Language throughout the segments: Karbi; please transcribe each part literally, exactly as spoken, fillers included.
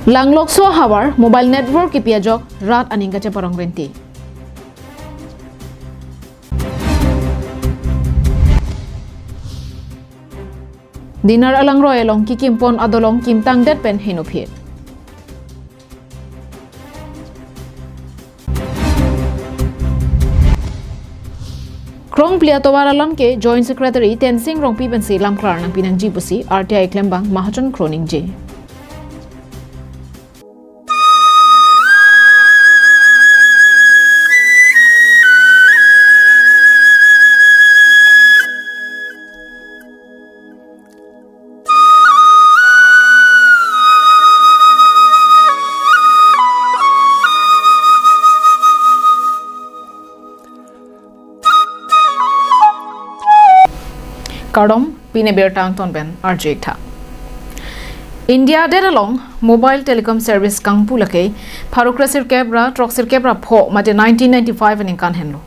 Langlokso ahavar mobile network kipi ajok rat aning kacheparong renti. Dinar alangroi along kikimpon adolong kimtangdet pen henophit. Krongpli atovar alam ke Joint Secretary Tensing Rongpi pensi lamklar nangpinangji pusi R T I klembang Mahajon Kro ningje. Kardom, pini abirta angton pen arju-ik tha. India adet along mobile telecom service kangpu lake pharo kre sirkep ra throk sirkep ra pho mate nineteen ninety-five aningkan henlo.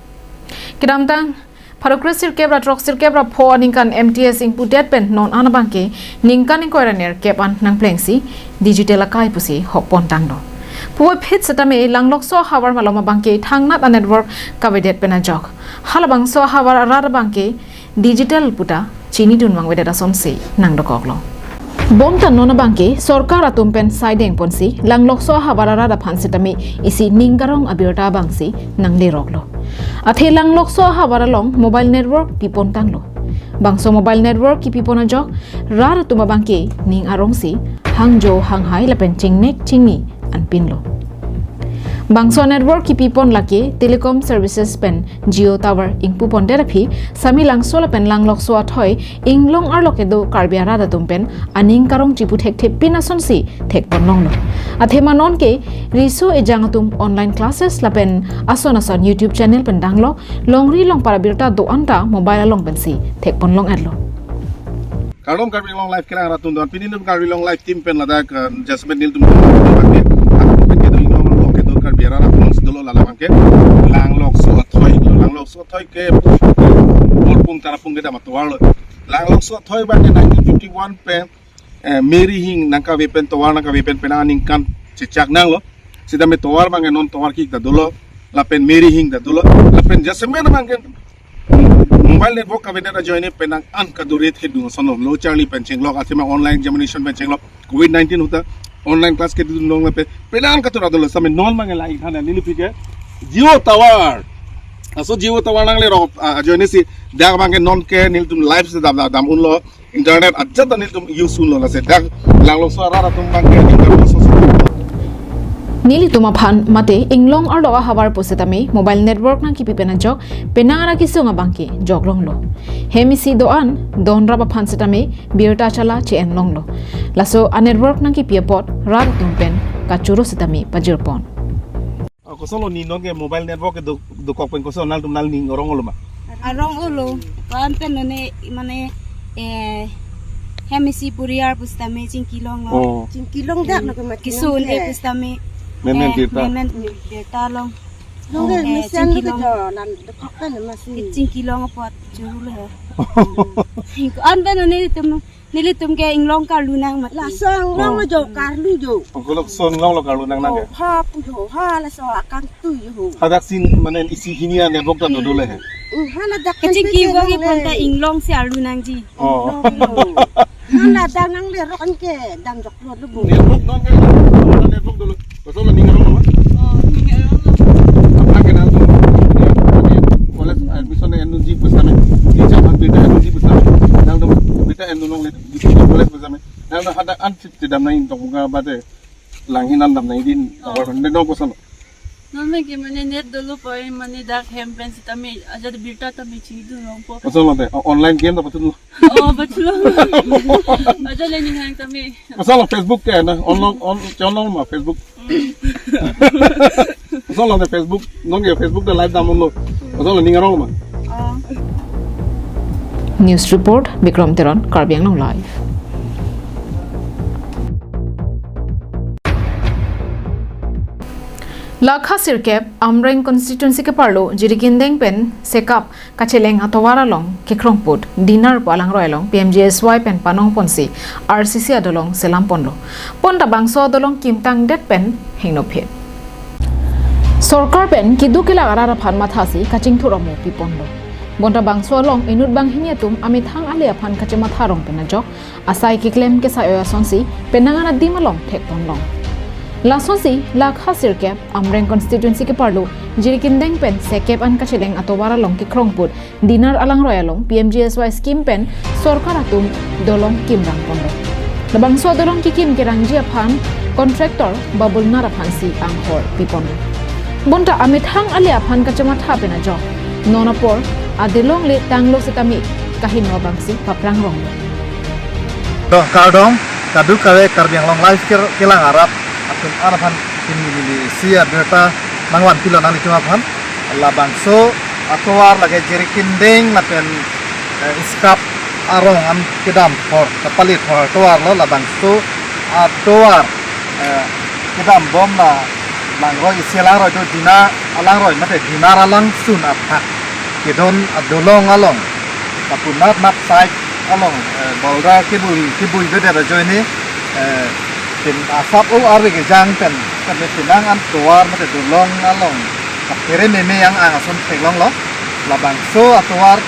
Kedamtang pharo kre sirkep ra throk sirkep ra pho aningkan M T S ingpudet pen non an abangke ningkan ingkoi ra nerkep an nangplengsi digital akai pusi hokpon tanglo. Puvoiphit setame langlokso ahavar malom abangke thangnat a-network kavedet pen ajok, halabangso ahavar arat abangke digital puta chinidun vangvedet asonsi nangdokoklo. Bonta non abangke sorkar atum pen saideng ponsi langlokso ahavar arat aphan setame isi ning karong abirta abangsi nangleroklo. Athe langlokso ahavar along mobile network pipon tanglo. Bangso mobile network kipipon ajok rat atum abangke ning arongsi hangjo hanghai lapen chingnek chingni anpinlo. Bangso network kipipon lake telecom services pen Jio tower ingpupondet aphi Samelangso lapen langlokso athoi inglong arlo kedo Karbi arat atum pen aning karong chipu thekthe pin asonsi thekponlonglo. Athema nonke riso ejang atum online classes lapen ason ason YouTube channel pen danglo, longri longpat abirta do-an ta mobile along pensi thekponlong-etlo. Kardom Karbi Anglong Live kelang arat atum do-an, pini nelitum Karbi Anglong Live team pen ladak, eh, adjustment nelitum do-an abangke, atum pen kedo inglong arlo kedo Karbi arat atum si dolo, la labangke langlokso athoi lo, langlokso athoi ke Borpung Tarapung kedam atovar lo. Langlokso athoi abangke nineteen fifty-one pen, eh, Mary Hing nangkave pen tovar nangkave pen penang aningkan chechak nanglo. Setame tovar abangke non tovar kik ta dolo, lapen Mary Hing ta dolo, lapen jasemet abangke mobile network kavedet ajoine penang an kadure thedung ason lo, lo charli pen chenglok, athema online examination pen chenglok, covid nineteen ahut ta online class kedun long lapen penang an katura dolo. Setame non abangke la-ik than neli pike Jio tower. Laso Jio tower nanglerok, ah, ajoine si dak abangke nonke nelitum live si dam dam, dam unlo, internet ajat ta nelitum use unlo, lasi dak langlokso arat atum abangke ning karong ason. Nelitum aphan mate inglong arlo ahavar pusitame mobile network nangkipi pen ajok penang ara kesung abangke joklonglo. Hem isi do-an don rap aphan setame birta chala che-enlonglo. Laso a-network nangkipi apot rat atum pen kachoro setame pajirpon. Ah, kosonlo ni nonke mobile network kedo, dokok pen koson nangtum nangning arong olo ma? Arong olo. Ko-an pen none mane, eh, hem isi puriar pusitame chingkilonglo. Oh. Chingkilong dak, hmm, nonke mati kesun nonke. Eh pusitame, menmen eh, birta. Menmen birta long. Nonke, eh, mesen chingkilong. Kedo, nang dokok pen masi. Chingkilong apot churu le. Ko-an pen nelitum, nelitum ke inglong karlu nang mati. Laso inglong, oh, lo jo karlu jo. Angkolok son inglong lo karlu nang nangke. Oh, ha pu jo, ha laso akangtui jo. Hadak sin mane isi hini a-network ta dodole he. Hmm, ha ladak kachingki kan pu ke nang le. Inglong si arlu nangji. Oh. Inglong lo. Ha ladak nanglerok anke dam joklo lo bo. Network nonke, network dolo. Kosonlo ning arong ma? Oh, ning arong lo. Aphrang ke nangtum, ya, college admission endunji pusitame, teacher aphan birta endunji pusitame, nangtum birta endunlongle, college pusitame, nangtum hadak an chit chidam nai tong bunga bate, langhin an dam nai din, oh, awar ne dong kosonlo. Non abangke mane net dolo poi mane dak hem pen setame ajat birta tame chidunlongpo. Kosonlo te, o-, online game ta patutlo. Oh, betul. Aja le ning hang tame. Kosonlo Facebook ke na, on long, on, on long ma Facebook. Mm. Kosonlo te Facebook, nonke Facebook ta live dam unlo. Kosonlo ning arong ma? Oh. News report, Bikram Teron, Karbi Anglong Live. Lakha sirkep Amreng constituency keparlo Jirikindeng pen Sekap kacheleng atovar along kekrongput Dinar pu alangroi along P M G S Y pen panong ponsi R C C adolong selam ponlo. Bonta bangso adolong kimtangdet pen hingnophit. Sorkar pen keduk kelak arat aphan mathasi kachingthur amo piponlo. Bonta bangso along inut banghini atum amethang ale aphan kachematha rong pen ajok asai keklem kesai oi asonsi penang an adim along thekponlong. Lasonsi Lakha sirkep Amreng constituency keparlo Jirikindeng pen Sekap an kacheleng atovar along kekrongput Dinar alangroi along P M G S Y scheme pen sorkar atum dolong kimrang ponlo. Labangso adolong kekim kerangji aphan contractor Babulnath aphansi anghor piponlo. Bonta amethang ale aphan kachematha pen ajok non apor adolong le tanglo setame kahingno abangsi paphrang ronglo. Doh kardom, kadokave Karbi Anglong Live ke-, kelang arat atum an aphan pini neli isi abirta nangvanpilo nanglitum aphan. Labangso atovar lake Jirikindeng lapen, eh, Sekap arong an kedam apor, kapalit apor atovar lo. Labangso atovar, eh, kedambom la langroi, isi alangroi do, Dinar alangroi mate Dinar alangsun athak kedon adolong along, lapu nat nat side along, eh, boulder kebui, kebui bedet ajoine, eh, pen asap o arve kejang pen, pen penang an tovar mate dolong along kaphere meme ang-ang ason theklonglo. Labangso atovar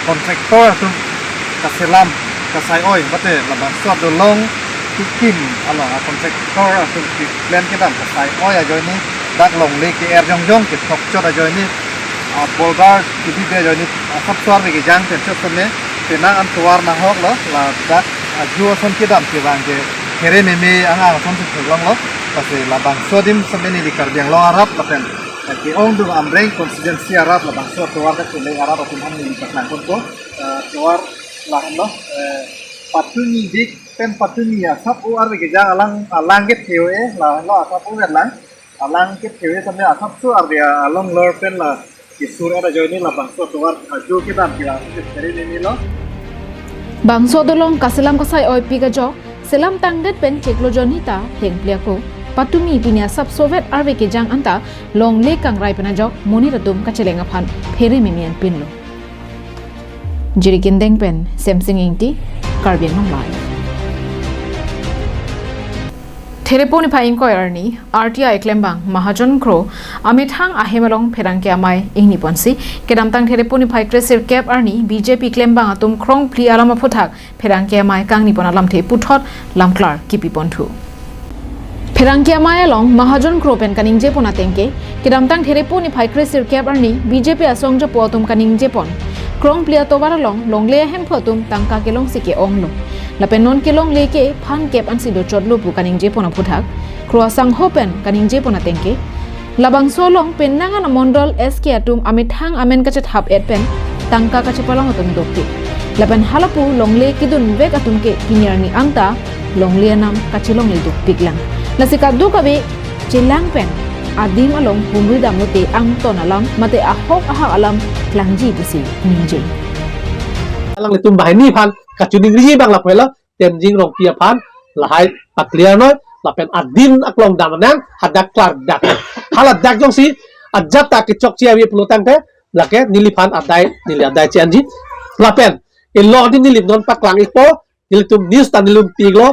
contractor atum kaselam kasai oi mate labangso adolong kekim along a contractor atum keklem kedam kasai oi ajoine dak longle ke-er jongjong kethokchot ajoine, a boulder kebibe ajoine asapso arve kejang pen chot seme penang an tovar nahoklo, ladak ajo ason kedam kevang ke here meme ang-ang asonsi theklonglo. Lasi labangso adim seme neli Karbi Anglong arat lapen ke-ongdung Amreng constituency arat labangso atovar kacheleng arat atum aphan neli paklangponpo. Eh, tovar lahenlo, eh, patumi dik pen patumi asap o arve kejang alang, alang kethe-o-e, lahenlo asap o vet lang. Alang kethe-o-e tame asapso arve along lor pen la kesur et ajoine labangso atovar ajo kedam kevang ke here memelo. Bangso adolong kaselam kasai oipik ajok selam tangdet pen chiklo jonni ta thengpli ako. Patumi pini asapso vet arve kejang anta longle kangrai pen ajok monit atum kacheleng aphan phere meme an pinlo. Jirikindeng pen Semsing Ingti, Karbi Anglong Live. Therepo niphai ingkoi arni, R T I klembang Mahajon Kro amethang ahem along pherangke amei ingniponsi kedamtang Therepo niphai kresirkep arni B J P klembang atum krongphli alam aphuthak pherangke amei kangnipon alamthe puthot lamklar kipiponthu. Pherangke amei along Mahajon Kro pen kaningjepon atengke, kedamtang Therepo niphai kresirkep arni B J P asong japo atum kaningjepon, krongphli atovar along longle ahemphu atum tangka kelongsi ke-onglo. Lapen non kelongle ke phan kep ansi dochotlo pu kaningjepon aphuthak, Kro asangho pen kaningjepon atengke, labangso along penang an amondol S K atum amethang amen kachethap et pen tangka kachepalong atum dopik. Lapen halapu longle kedunvek atum ke pini arni anta longle anam kachelongle dopik lang. Lasi kadokave chelang pen adim along humri damlote angton alam mate ahok ahak alam klangji pusi ningje. Alanglitum banghini aphan kachiningri abang lapu helo, Tensing Rongpi aphan lahai paclear noi, lapen adim aklong dam nang, hadak klardak. Haladak jongsi ajat ta kechokche ave pulotangte, lake neliphan adai, neli adai che-enji. Lapen elo adim neli non paklang ikpo, nelitum news ta nelitum pi-iklo.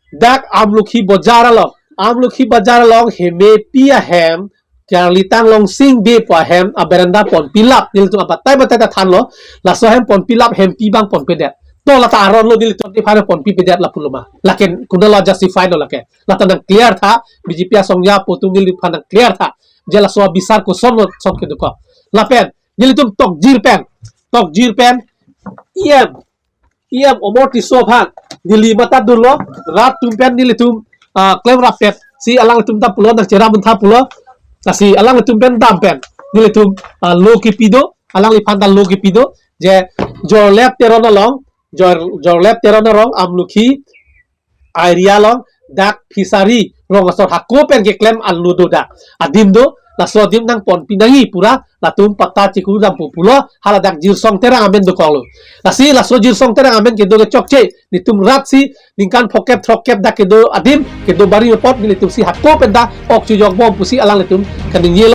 Dak Amlokhi Bazar along, Amlokhi Bazar along hemepi ahem, Charlie Tanglong Sing Bey pu ahem aberenda ponpilap, nelitum abatai batai ta thanlo, laso ahem ponpilap, hempi abang ponpedet. To lata aron lo, nelitum nephan ponpipedet lapu lo ma. Lapen konatlo justify lo lake? Lata nang clear tha, B J P asong japo atum neliphan nang clear tha. Je laso abisar kosonlo, son kedokok. Lapen nelitum tokjir pen, tokjir pen, E M, E M Omor Tisso aphan neli matha dunlo, rat atum pen nelitum, ah, klemrappetsi alangtum ta pulo, nang cheram tha pulo. Lasi alangtum pen dam pen nelitum, ah, lo kipi do, alangliphan ta lo kipi do, je Jorlep Teron along, Jor-, Jorlep Teron arong Amlokhi area along dak fishery rong asor hako pen keklem alo do dak. Adim do, laso adim nangponpi nangji pura latum patta chikuru dampo pulo, haladak Jirsong Terang amen dokoklo. Lasi laso Jirsong Terang amen kedo ke chokche, netum rat si ningkan phokep throkkep dak kedo adim, kedo bari apot nelitum si hako penta ok chujokbom pusi alanglitum kaningjelo.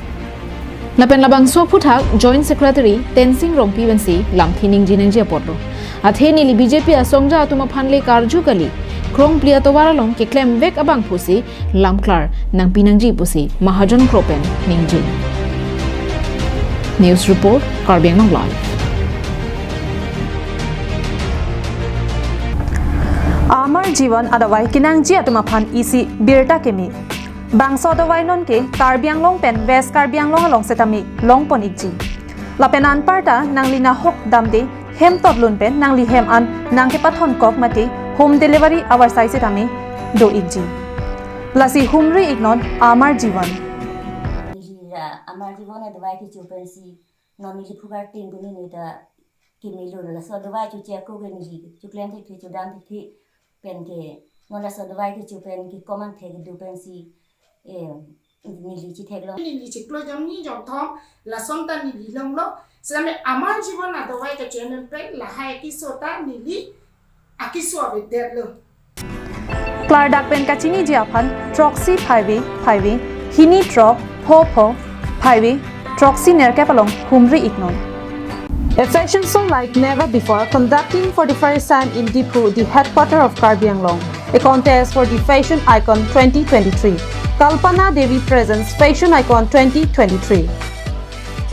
Lapen labangso aphuthak Joint Secretary Tensing Rongpi pensi lamthe ningje nangji apotlo. Athe neli B J P asongja atum aphan le karju kali, krongpli atovar along keklemvek abang pusi lamklar nangpi nangji pusi Mahajon Kro pen ningje. News report, Karbi Anglong Live. Amar Jivan adawai kenangji atum aphan isi birta keme. Bangso adawai nonke Karbi Anglong pen West Karbi Anglong along setame longpon ikji. Lapen anparta nangli nahok damde hem totlun pen nangli hem an nangkepathon kok mate home delivery avarsai setame do ikji. Lasi humri iknon Amar Jivan. Neli la Amar Jivan adawai kecho pensi non neli phukar tin puni neta kemelo, laso adawai choche ako ke neli choklem thekthe chodam thekthe penke non laso adawai kecho pen kekom angthek kedo pensi, eh, neli chetheklong. Neli chiklo jongni jongthom lason ta neli longlo. Setame Amar Jivan adawai kecho amen pen lahai keso ta neli akeso avedetlo. Klardak pen kachiniji aphan throksi phaive phaive, hini throk pho pho phaive, throksi nerkep along humri iknon. A fashion show like never before, conducting for the first time in Diphu, the headquarter of Karbi Anglong. A contest for the fashion icon twenty twenty-three. Kalpana Devi presents Fashion Icon twenty twenty-three.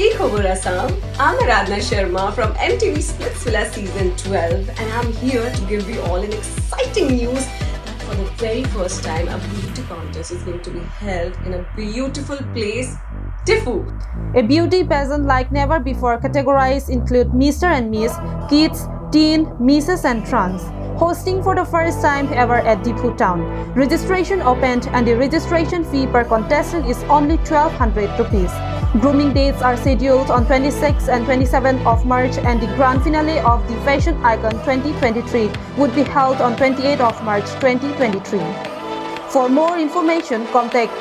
কি খবৰ Assam? I'm Aradhna Sharma from M T V Splitsvilla Season twelve, and I'm here to give you all an exciting news that for the very first time, a beauty contest is going to be held in a beautiful place, Diphu. A beauty pageant like never before. Categories include Mister and Miss, Kids, Teen, Misses and Trans. Hosting for the first time ever at Diphu town. Registration opened and the registration fee per contestant is only twelve hundred rupees. Grooming dates are scheduled on twenty-sixth and twenty-seventh of March, and the grand finale of the Fashion Icon twenty twenty-three would be held on twenty-eighth of March twenty twenty-three. For more information, contact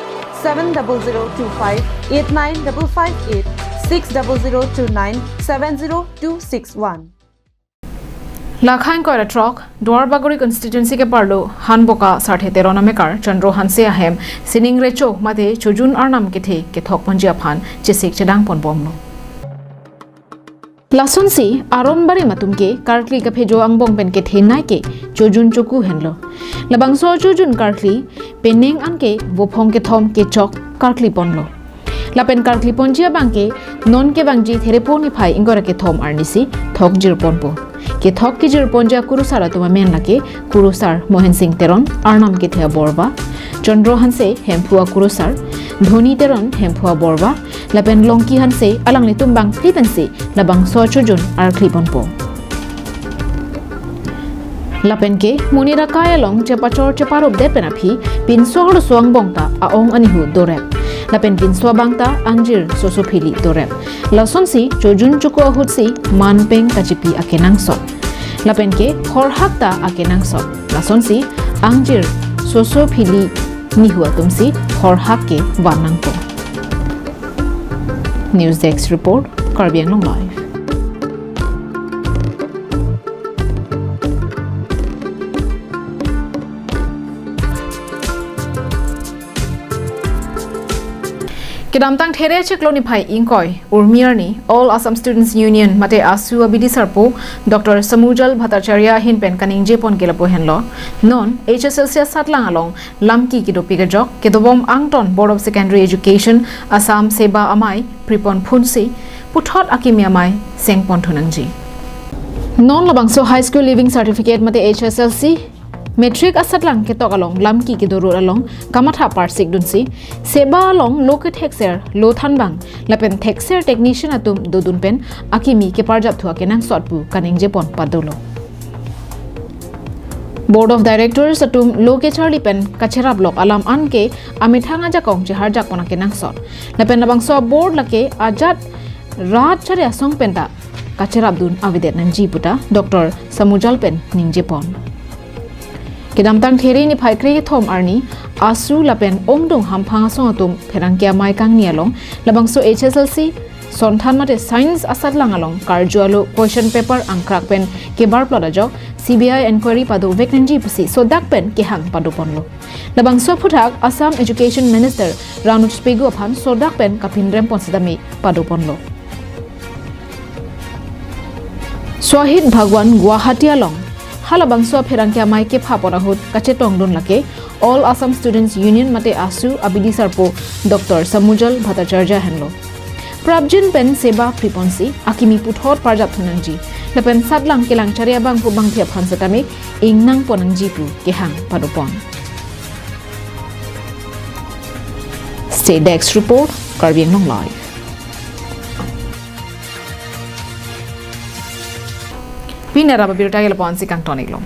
seven double zero two five eight nine double five eight, six double zero two nine seven zero two six one. Lakhang koira throk, Duarbagori constituency keparlo Hanboka Sarthe Teron amekar Chandro Hanse ahem sining recho mate chojun arnam kethe kethok ponji aphan chesik chedang ponbomlo. Lasonsi Aron Barim atum ke karkli kaphejo angbong pen kethenei ke chojun choku henlo. Labangso chojun karkli penang an ke vophong kethom kechok karkli ponlo. Lapen karkli ponji abang ke non kevangji Therepo niphai ingkoi ra kethom arnisi thok jir ponpo. Kethok kejir ponji akurusar atum amen lake kurusar Mohen Sing Teron, arnam kethe aborva, Chandro Hanse, Hemphu akurusar, Dhoni Teron, Hemphu aborva, lapen Longki Hanse, alanglitum bangphli pensi labangso chojun karkli ponpo. Lapen ke monit akai along chepachor cheparupdet pen aphi pinso arloso angbong ta a-ong anihu dorep. Lapen pinso abang ta angjir soso phili dorep. Lasonsi chojun choku ahutsi manpeng kachipi akenangsot. Lapen ke horhak ta akenangsot. Lasonsi angjir soso phili nihu atumsi horhak kevan nangpo. News Desk Report, Karbi Anglong Live. Kedamtang There chiklo niphai ingkoi, Urmi arni, All Assam Students Union mate AASU abidi sarpo Doctor Samujal Bhattacharya ahin pen kaningje pon ke lapu henlo. Non H S L C asatlang along lamki kedopi kejok, kedobom angton Board of Secondary Education, Assam SEBA amei pripon phunsi puthot akimi amei sengpon thunangji. Non labangso High School Leaving Certificate mate H S L C, Matric asatlang ketok along lamki kedorot along kamatha parsik dunsi, SEBA along lo kethekser lo thanbang lapen thekser technician atum dodun pen akimi keparjap thu akenangsot pu kaningje pon padolo. Board of Directors atum lo kecharli pen kacherap lok alam an ke amethang ajakong cheharjak pon akenangsot. Lapen labangso board lake ajat rat chari asong penta kacherap dun avedet nangji puta Doctor Samujal pen ningje pon. Kedamtang There niphai kre-kethom arni ASU lapen ongdung hamphang asong atum pherangke amei kangni along labangso H S L C sonthan mate science asatlang along karju alo question paper angkrak pen kebarplot ajok C B I inquiry padovek nangji pusi sodak pen kehang padoponlo. Labangso aphuthak Assam Education Minister Ranoj Pegu aphan sodak pen kapinrempon setame padoponlo. Shahid Bhagwan Guwahati along halabangso apherangke amei kephapon ahut kachetongdun lake All Assam Students Union mate ASU abidi sarpo Doctor Samujal Bhattacharya henlo. Prapjin pen seba priponsi akimi puthot parjap thunangji lapen satlang kelang chari abang pu bangphi aphan setame ingnangpon nangji pu kehang padopon. State Desk Report, Karbi Anglong Live. Pini arap abirta ke lapu-an si kangton-iklo.